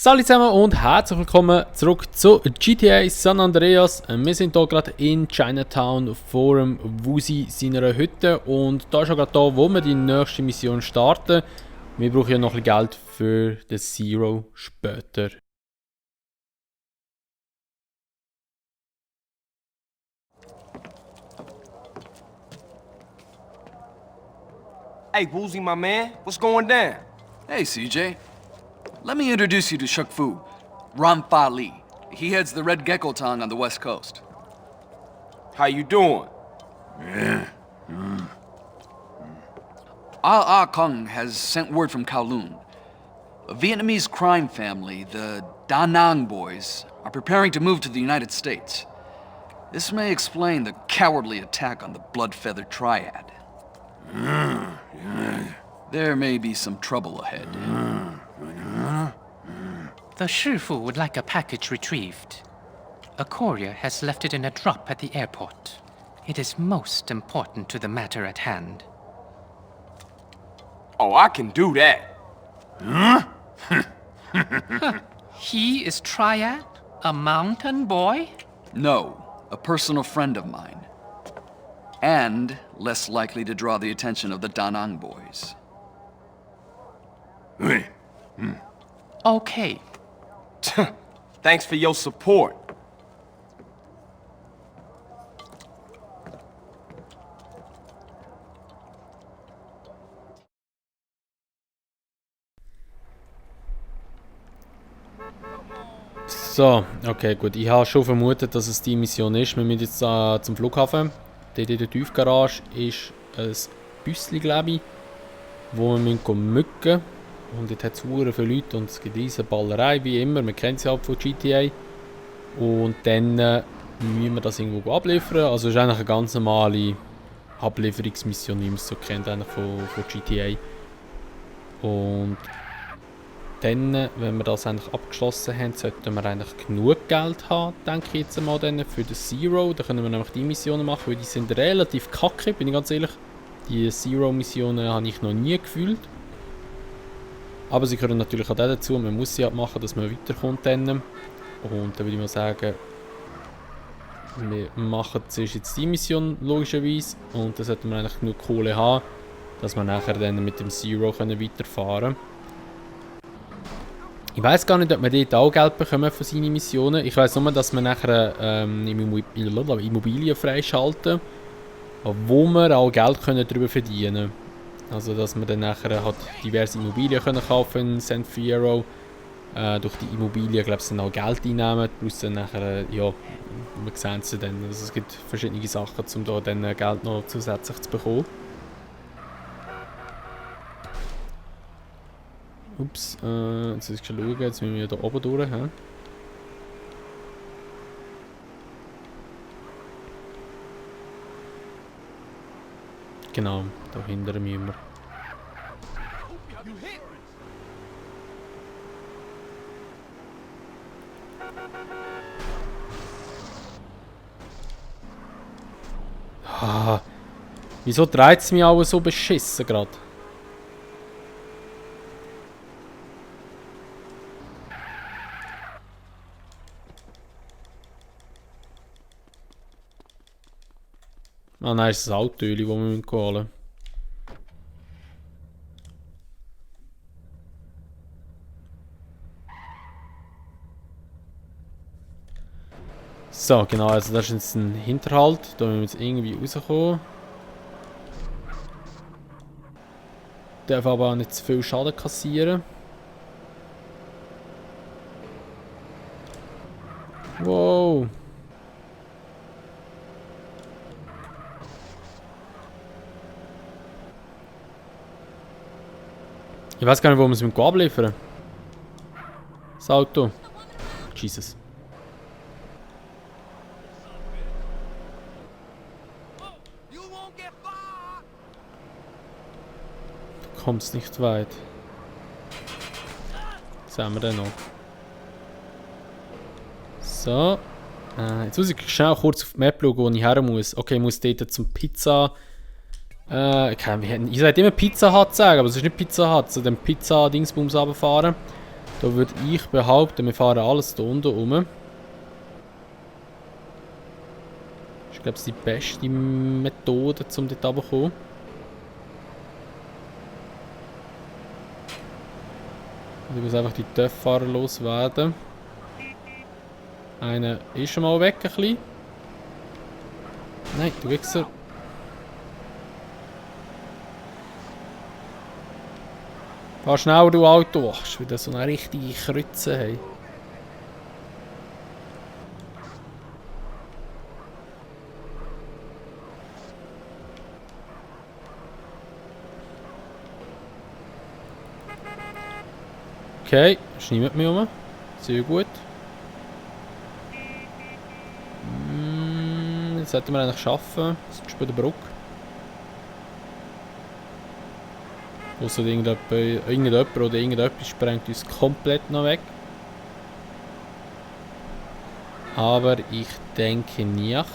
Salut zusammen und herzlich willkommen zurück zu GTA San Andreas. Wir sind hier gerade in Chinatown vor dem Wusi seiner Hütte und da ist schon gerade da, wo wir die nächste Mission starten. Wir brauchen ja noch ein bisschen Geld für den Zero später. Hey, Woozy, my man, what's going down? Hey, CJ. Let me introduce you to Shuk Fu, Ramfa Li. He heads the Red Gecko Tong on the west coast. How you doing? Ah Kung has sent word from Kowloon. A Vietnamese crime family, the Da Nang boys, are preparing to move to the United States. This may explain the cowardly attack on the Blood-Feather Triad. There may be some trouble ahead. The Shifu would like a package retrieved. A courier has left it in a drop at the airport. It is most important to the matter at hand. Oh, I can do that. He is Triad? A mountain boy? No, a personal friend of mine. And less likely to draw the attention of the Da Nang boys. Okay. Thanks for your support. So, okay, gut. Ich habe schon vermutet, dass es die Mission ist. Wir müssen jetzt zum Flughafen. Dort in der Tiefgarage ist ein Büsschen, glaube ich, wo wir müssen mücken. Und dort hat es sehr viele Leute und es gibt riesige Ballerei, wie immer. Man kennt sie halt von GTA. Und dann müssen wir das irgendwo abliefern. Also es ist eigentlich eine ganz normale Ablieferungsmission, wie man es so kennt eigentlich von GTA. Und dann, wenn wir das eigentlich abgeschlossen haben, sollten wir eigentlich genug Geld haben, denke ich jetzt mal, dann für den Zero. Da können wir nämlich die Missionen machen, weil die sind relativ kacke, bin ich ganz ehrlich. Die Zero-Missionen habe ich noch nie gefühlt. Aber sie gehören natürlich auch dazu, man muss sie halt machen, dass man weiterkommt dann. Und dann würde ich mal sagen, wir machen zuerst jetzt die Mission logischerweise. Und dann sollten wir eigentlich genug Kohle haben, dass wir nachher dann mit dem Zero weiterfahren können. Ich weiß gar nicht, ob wir dort auch Geld bekommen für seine Missionen. Ich weiß nur, dass wir nachher Immobilien freischalten, wo wir auch Geld darüber verdienen können. Also, dass wir dann nachher halt diverse Immobilien kaufen in San Fierro. Durch die Immobilien, glaube ich, dann auch Geld einnehmen. Plus dann nachher, ja, wir sehen es dann. Also, es gibt verschiedene Sachen, um da dann Geld noch zusätzlich zu bekommen. Ups, jetzt muss ich schon schauen, jetzt müssen wir hier oben durch. He? Genau, da hinten müssen wir. Ah, wieso dreht es mich auch so beschissen gerade? Ah nein, ist das Auto, das wir holen müssen. So, genau, also das ist jetzt ein Hinterhalt. Da müssen wir jetzt irgendwie rauskommen. Darf aber auch nicht zu viel Schaden kassieren. Wow. Ich weiß gar nicht, wo wir es abliefern müssen. Das Auto. Jesus. Du kommst nicht weit. Was haben wir denn noch? So. Jetzt muss ich schnell kurz auf die Map schauen, wo ich her muss. Okay, ich muss dort zum Pizza. Ich sollte immer Pizza Hut sagen, aber es ist nicht Pizza Hut, zu dem Pizza-Dingsbums runterfahren. Da würde ich behaupten, wir fahren alles hier unten rum. Ich glaube, das ist die beste Methode, um dort runterzukommen. Ich muss einfach die Töpffahrer loswerden. Einer ist schon mal weg, ein bisschen. Nein, du Wichser. Fahr schneller, du Auto. Ach, ist wieder so eine richtige Krütze. Hey. Okay, ist niemand mehr rum. Sehr gut. Jetzt sollten wir eigentlich schaffen. Das ist bei der Brücke. Ausser irgendjemand oder irgendetwas sprengt uns komplett noch weg. Aber ich denke nicht.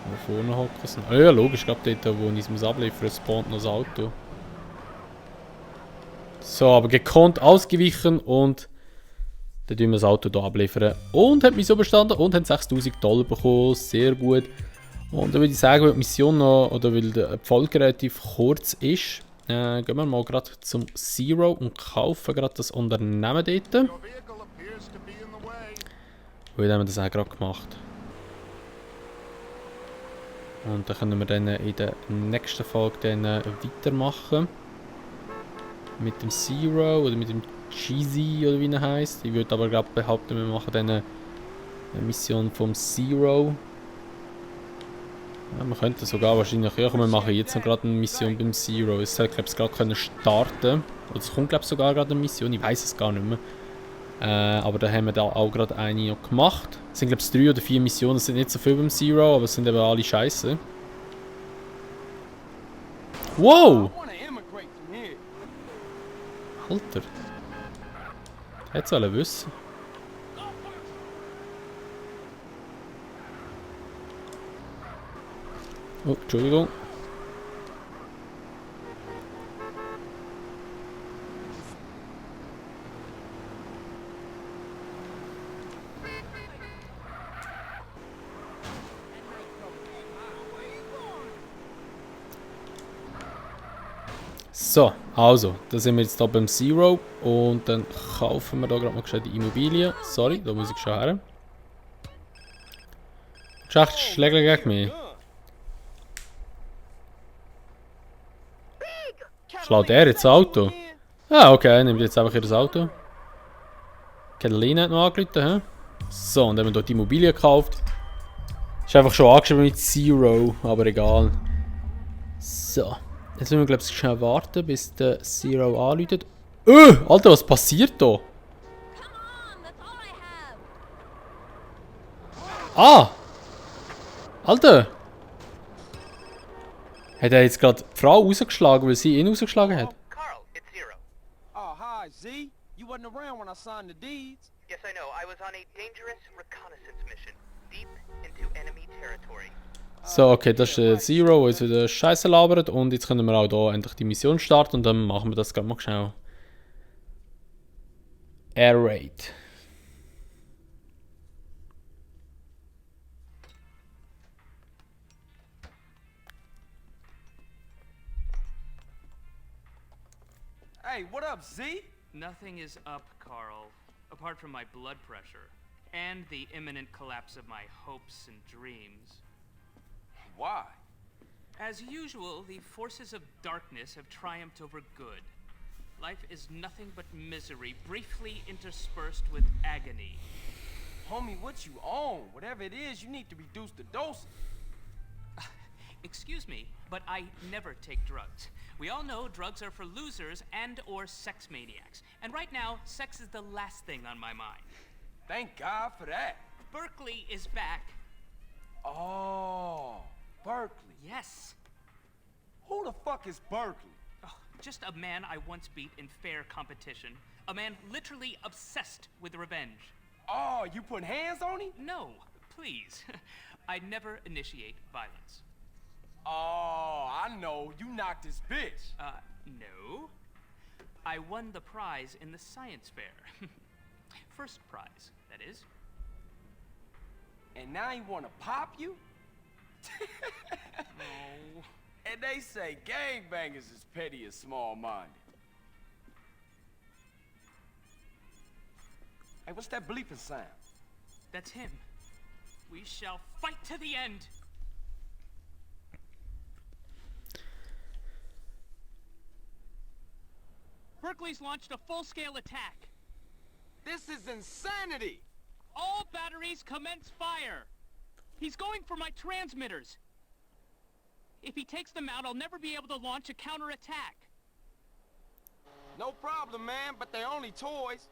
Wo vorne hocken sie? Ah ja, logisch, ich glaube dort, wo ich es abliefern muss, spawnt noch das Auto. So, aber gekonnt ausgewichen und dann tun wir das Auto hier abliefern. Und hat mich so bestanden und haben $6000 bekommen. Sehr gut. Und dann würde ich sagen, weil die Mission noch, oder weil die Folge relativ kurz ist, gehen wir mal gerade zum Zero und kaufen gerade das Unternehmen dort. Weil dann haben wir das auch gerade gemacht. Und dann können wir dann in der nächsten Folge dann weitermachen. Mit dem Zero oder mit dem Cheesy oder wie er heisst. Ich würde aber gerade behaupten, wir machen dann eine Mission vom Zero. Ja, wir könnten sogar wahrscheinlich, ja, wir machen jetzt noch gerade eine Mission beim Zero. Es sollte, glaube ich, gerade starten. Oder es kommt, glaube ich, sogar gerade eine Mission, ich weiß es gar nicht mehr. Aber da haben wir da auch gerade eine noch gemacht. Es sind, glaube ich, 3 oder 4 Missionen, es sind nicht so viel beim Zero, aber es sind eben alle scheiße. Wow! Alter. Hätte es alle wissen. Oh, Entschuldigung. So, also, da sind wir jetzt hier beim Zero und dann kaufen wir da gerade mal die Immobilie. Sorry, da muss ich schon her. Geschäft schlägt gegen mich. Schlägt er jetzt das Auto? Ah, okay, nimmt jetzt einfach ihr das Auto. Catalina hat noch angerufen, hä? So, und dann haben wir dort die Immobilie gekauft. Ist einfach schon angeschrieben mit Zero, aber egal. So. Jetzt müssen wir, glaube ich, schnell warten, bis der Zero anläutet. Alter, was passiert da? Ah! Alter! Hat er jetzt gerade die Frau rausgeschlagen, weil sie ihn rausgeschlagen hat? Carl, it's Zero. Oh, hi, Z. You wasn't around when I signed the deeds. Yes, I know. I was on a dangerous reconnaissance mission, deep into enemy territory. So, okay, das ist Zero, der uns wieder Scheiße labert. Und jetzt können wir auch hier endlich die Mission starten und dann machen wir das gerade mal schnell. Air Raid. Hey, what up, Z? Nothing is up, Carl, apart from my blood pressure and the imminent collapse of my hopes and dreams. Why? As usual, the forces of darkness have triumphed over good. Life is nothing but misery, briefly interspersed with agony. Homie, what you on? Whatever it is, you need to reduce the dosage. Excuse me, but I never take drugs. We all know drugs are for losers and or sex maniacs. And right now, sex is the last thing on my mind. Thank God for that. Berkeley is back. Oh, Berkeley. Yes. Who the fuck is Berkeley? Oh, just a man I once beat in fair competition. A man literally obsessed with revenge. Oh, you putting hands on him? No, please. I never initiate violence. Oh, I know. You knocked this bitch. No. I won the prize in the science fair. First prize, that is. And now he wanna pop you? Oh. And they say gangbangers is petty and small-minded. Hey, what's that bleeping sound? That's him. We shall fight to the end. Berkeley's launched a full-scale attack. This is insanity! All batteries commence fire. He's going for my transmitters. If he takes them out, I'll never be able to launch a counterattack. No problem, man, but they're only toys.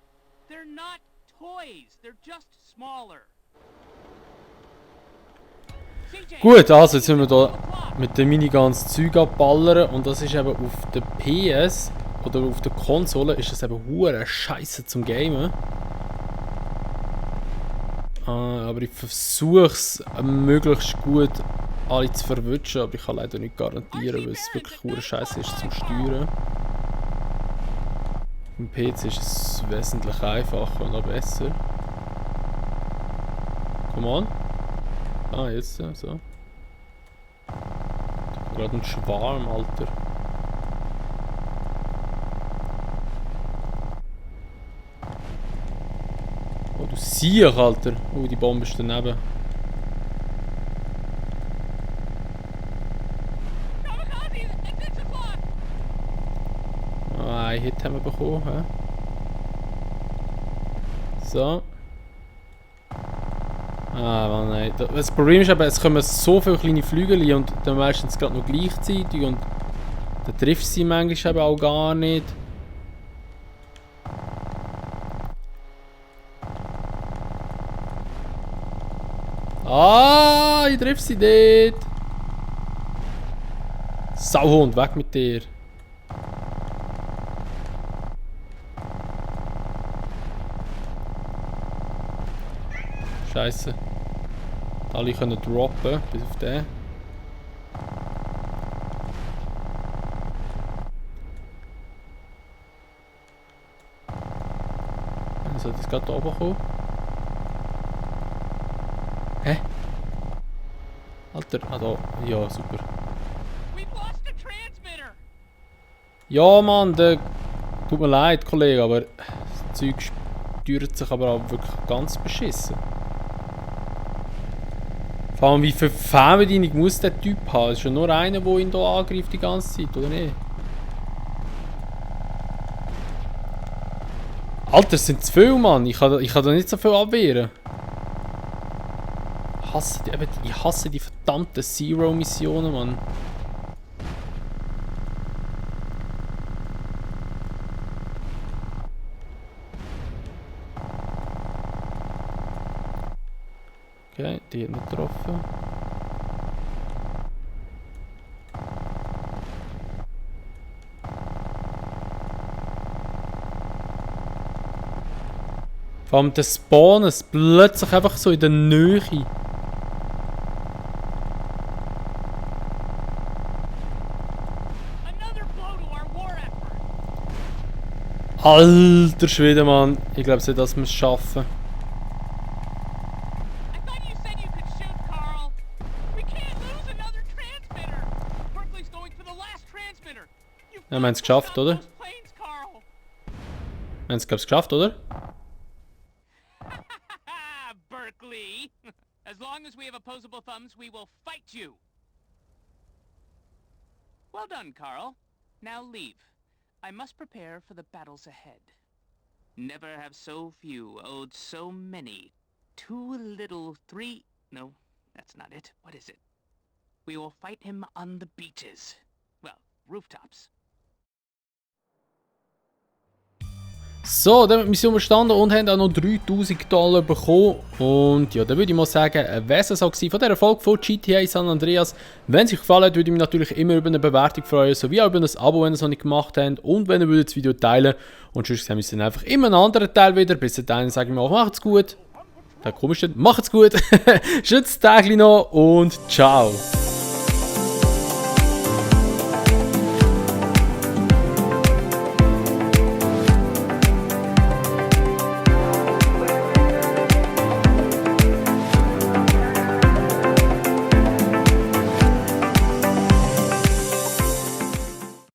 They're not toys. They're just smaller. CJ, Gut, also jetzt sind wir da mit der Miniguns Zeug abballern und das ist eben auf der PS oder auf der Konsole ist das eben hure Scheiße zum Gamen. Aber ich versuche es möglichst gut alle zu verwischen, aber ich kann leider nicht garantieren, weil es wirklich hure Scheiße ist zum Steuern. Im PC ist es wesentlich einfacher und auch besser. Come on. Ah, jetzt so. Gerade ein Schwarm, Alter. Oh, du Siech, Alter. Oh, die Bombe ist daneben. Ah, einen Hit haben wir bekommen. He? So. Ah, Mann, nein. Das Problem ist aber, es kommen so viele kleine Flügel und dann meistens gerade noch gleichzeitig und dann trifft sie manchmal eben auch gar nicht. Ah, ich treffe sie dort. Sauhund, weg mit dir. Scheiße. Alle können droppen, bis auf den. Dann sollte es gerade da oben kommen. Hä? Alter, ah da. Ja, super. Ja, Mann, der... Tut mir leid, Kollege, aber das Zeug steuert sich aber auch wirklich ganz beschissen. Vor allem, wie viel Fernbedienung muss der Typ haben? Es ist ja nur einer, der ihn hier angreift die ganze Zeit, oder nicht? Alter, es sind zu viele, Mann. Ich kann da nicht so viel abwehren. Ich hasse die verdammten Zero-Missionen, Mann. Okay, die hat nicht getroffen. Vor allem der Spawn ist plötzlich einfach so in der Nähe. Alter Schwede, Mann. Ich glaube nicht, dass wir es schaffen. Ja, wir haben es geschafft, oder? Wir haben es, glaube ich, geschafft, oder? Berkeley! As long as we have opposable thumbs, we will fight you! Well done, Carl. Now leave. I must prepare for the battles ahead. Never have so few owed so many. Too little, three... No, that's not it. What is it? We will fight him on the beaches. Well, rooftops. So, dann haben wir die Mission bestanden und haben auch noch $3000 bekommen. Und ja, dann würde ich mal sagen, wäre es auch gewesen von dieser Folge von GTA San Andreas. Wenn es euch gefallen hat, würde ich mich natürlich immer über eine Bewertung freuen, sowie auch über ein Abo, wenn ihr es noch nicht gemacht habt. Und wenn ihr das Video teilen würdet. Und sonst sehen wir uns dann einfach immer einen anderen Teil wieder. Bis dahin sage ich mal, macht's gut. Der komische, macht's gut. Schönes Tag noch und ciao.